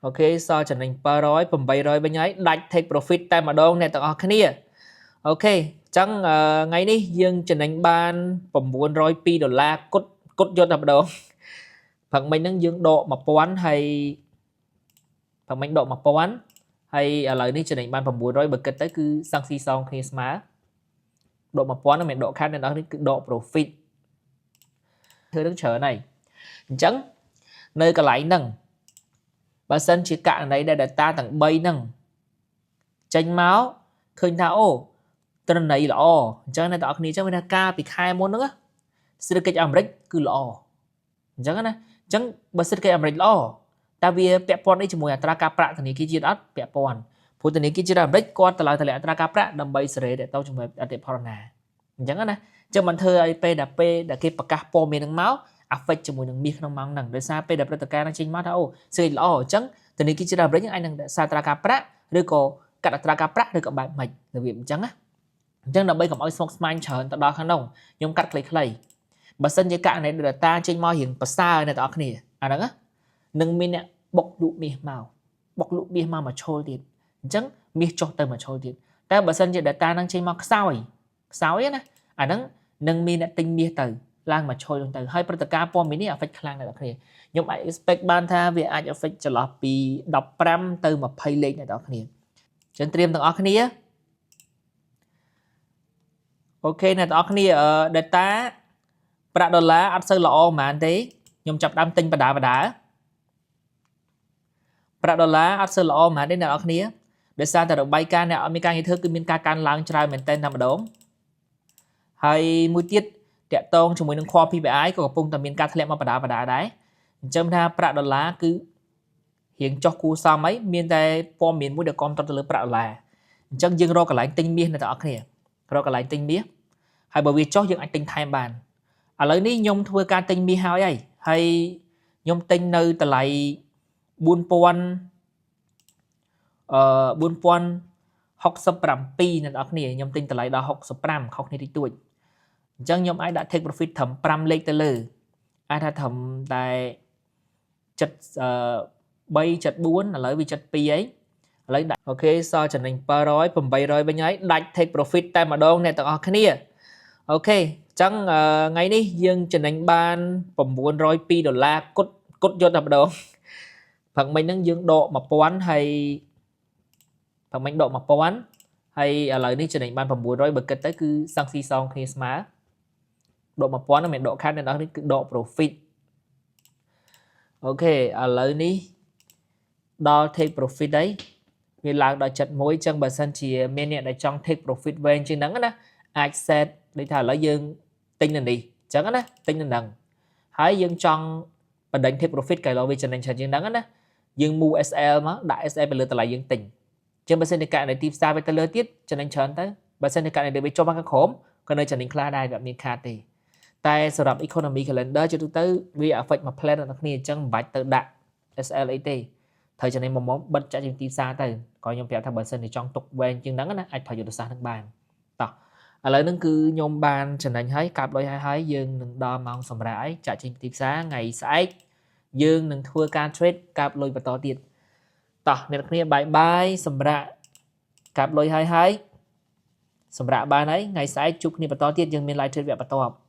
OK សល់ចំណេញ700 800វិញហើយដាច់ take profit តែម្ដងអ្នកទាំងអស់គ្នា OK អញ្ចឹងថ្ងៃនេះយើងចំណេញបាន902ដុល្លារគត់គត់យកតែម្ដងព្រឹកមិញហ្នឹងយើងដក1000ហើយព្រឹកមិញដក1000ហើយឥឡូវនេះចំណេញបាន900បើគិតទៅគឺសឹងស៊ីសងគ្នាស្មើដក1000ហ្នឹងមិនដកខាតអ្នកនរនេះគឺដក profit ធ្វើនឹងច្រើនហើយអញ្ចឹងនៅកន្លែងហ្នឹងបើសិនជាករណីដែល data ទាំង3ហ្នឹងចេញមកឃើញថាអូទិន្នន័យល្អអញ្ចឹងអ្នកទាំងអស់គ្នាអញ្ចឹងមានថាកាលពីខែមុនហ្នឹងសេដ្ឋកិច្ចអាមេរិកគឺល្អអញ្ចឹងណាអញ្ចឹងបើសេដ្ឋកិច្ចអាមេរិកល្អតើវាពាក់ព័ន្ធអីជាមួយអត្រាការប្រាក់ធនាគារជាតិអត់ពាក់ព័ន្ធព្រោះធនាគារជាតិអាមេរិកគាត់តម្លើងតម្លាក់អត្រាការប្រាក់ដើម្បីសេរីទៅជាមួយអតិផរណាអញ្ចឹងណាអញ្ចឹងមិនធ្វើឲ្យពេលដែលគេប្រកាសព័ត៌មាននឹងមក affect ជាមួយនឹងមាសក្នុងម៉ោងហ្នឹងដោយសារពេលដែលព្រឹត្តិការណ៍ហ្នឹងចេញមកថាអូសេដ្ឋកិច្ចល្អអញ្ចឹងធនាគារជាតិអាមេរិកអាចនឹងសារអត្រាការប្រាក់ឬក៏កាត់អត្រាការប្រាក់ឬក៏បែបម៉េចរបៀបអញ្ចឹងណាអញ្ចឹងដើម្បីកុំឲ្យស្មុគស្មាញច្រើនទៅដល់ខាងនោះខ្ញុំកាត់ខ្លីៗបើសិនជាករណី data ចេញមករៀងប្រសើរអ្នកទាំងអស់គ្នាអាហ្នឹងណានឹងមានអ្នកបុកលក់មាសមកបុកលក់មាសមកមួយឈុលទៀតអញ្ចឹងមាសចុះទៅមួយឈុលទៀតតែបើសិនជា data ហ្នឹងចេញមកខ្សោយខ្សោយណាអាហ្នឹងនឹងមានអ្នកទិញមាសទៅឡើងមកឈុលទៅហើយព្រឹត្តិការណ៍ព័ត៌មាននេះ affect ខ្លាំងអ្នកនរគ្នាខ្ញុំអាច expect បានថាវាអាច affect ចន្លោះពី15ទៅ20លេខអ្នកនរគ្នាចឹងត្រៀមទាំងអស់គ្នា OK អ្នកទាំងអស់គ្នា data ប្រាក់ដុល្លារអត់សូវល្អហ្មងទេខ្ញុំចាប់ដើមទិញបដាបដាប្រាក់ដុល្លារអត់សូវល្អហ្មងទេអ្នកនរគ្នាដោយសារតែរបាយការណ៍អ្នកអត់មានការងារធ្វើគឺមានការកើនឡើងច្រើនមែនទែនតែម្ដងហើយមួយទៀតតាក់ទងជាមួយនឹង core PPI ក៏កំពុងតែមានការធ្លាក់មកបដាបដាដែរអញ្ចឹងថាប្រាក់ដុល្លារគឺ រៀងចុះគួរសមអីមានតែព័ត៌មានមួយដែលគាំទ្រទៅលើប្រាក់ដុល្លារអញ្ចឹងយើងរកកន្លែងទិញមាសអ្នកទាំងអស់គ្នារកកន្លែងទិញមាសហើយបើវាចុះយើងអាចទិញថែមបានឥឡូវនេះខ្ញុំធ្វើការទិញមាសហើយហើយហើយខ្ញុំទិញនៅតម្លៃ4000 4067អ្នកនរគ្នាខ្ញុំទិញតម្លៃដល់65ខុសគ្នាតិចតួចអញ្ចឹងខ្ញុំអាចដាក់ take profit ត្រឹម5លេខទៅលើអាចថាត្រឹមតែ7 374ឥឡូវវា72អីឥឡូវដាក់ OK សល់ចំណេញ700 800វិញហើយដាច់ take profit តែម្ដងអ្នកទាំងអស់គ្នា OK អញ្ចឹងថ្ងៃនេះយើងចំណេញបាន902ដុល្លារគត់គត់យកតែម្ដងព្រឹកមិញហ្នឹងយើងដក1000ហើយព្រឹកមិញដក1000ហើយឥឡូវនេះចំណេញបាន900បើគិតទៅគឺសឹងស៊ីសងគ្នាស្មើដក1000ហ្នឹងមិនដកខាតអ្នកនរនេះគឺដក profit OK ឥឡូវនេះដល់ take profit ហើយវាឡើងដល់71អញ្ចឹងបើសិនជាមានអ្នកដែលចង់ take profit វែងជាងហ្នឹងណាអាច set ដូចថាឥឡូវយើងទិញនៅនេះអញ្ចឹងណាទិញនៅហ្នឹងហើយយើងចង់បណ្ដេញ take profit កែឡវាចំណេញច្រើនជាងហ្នឹងណាយើង move SL មកដាក់ SL ទៅលើតម្លៃយើងទិញអញ្ចឹងបើសិនជាករណីទីផ្សារវាទៅលើទៀតចំណេញច្រើនទៅបើសិនជាករណីវាចុះមកខាងក្រោមក៏នៅចំណេញខ្លះដែរវាអត់មានខាតទេតែសម្រាប់ economy calendar ជាទូទៅវា affect មួយ plan ដល់គ្នាអញ្ចឹងមិនបាច់ទៅដាក់ SL អីទេត្រូវចំណេញមុំបិទចាក់ជាងទីផ្សារទៅក៏ខ្ញុំប្រាប់ថាបើសិនជាចង់ទុកវែងជាងហ្នឹងណាអាចប្រើយុទ្ធសាស្ត្រហ្នឹងបានតោះឥឡូវហ្នឹងគឺខ្ញុំបានចំណេញហើយកាប់លុយហើយហើយយើងនឹងដល់ម៉ោងសម្រាប់អីចាក់ចេញទីផ្សារថ្ងៃស្អែកយើងនឹងធ្វើការ trade កាប់លុយបន្តទៀតតោះអ្នកគ្នា bye bye សម្រាប់កាប់លុយហើយហើយសម្រាប់បានហើយថ្ងៃស្អែកជួបគ្នាបន្តទៀតយើងមាន live trade វគ្គបន្ទាប់។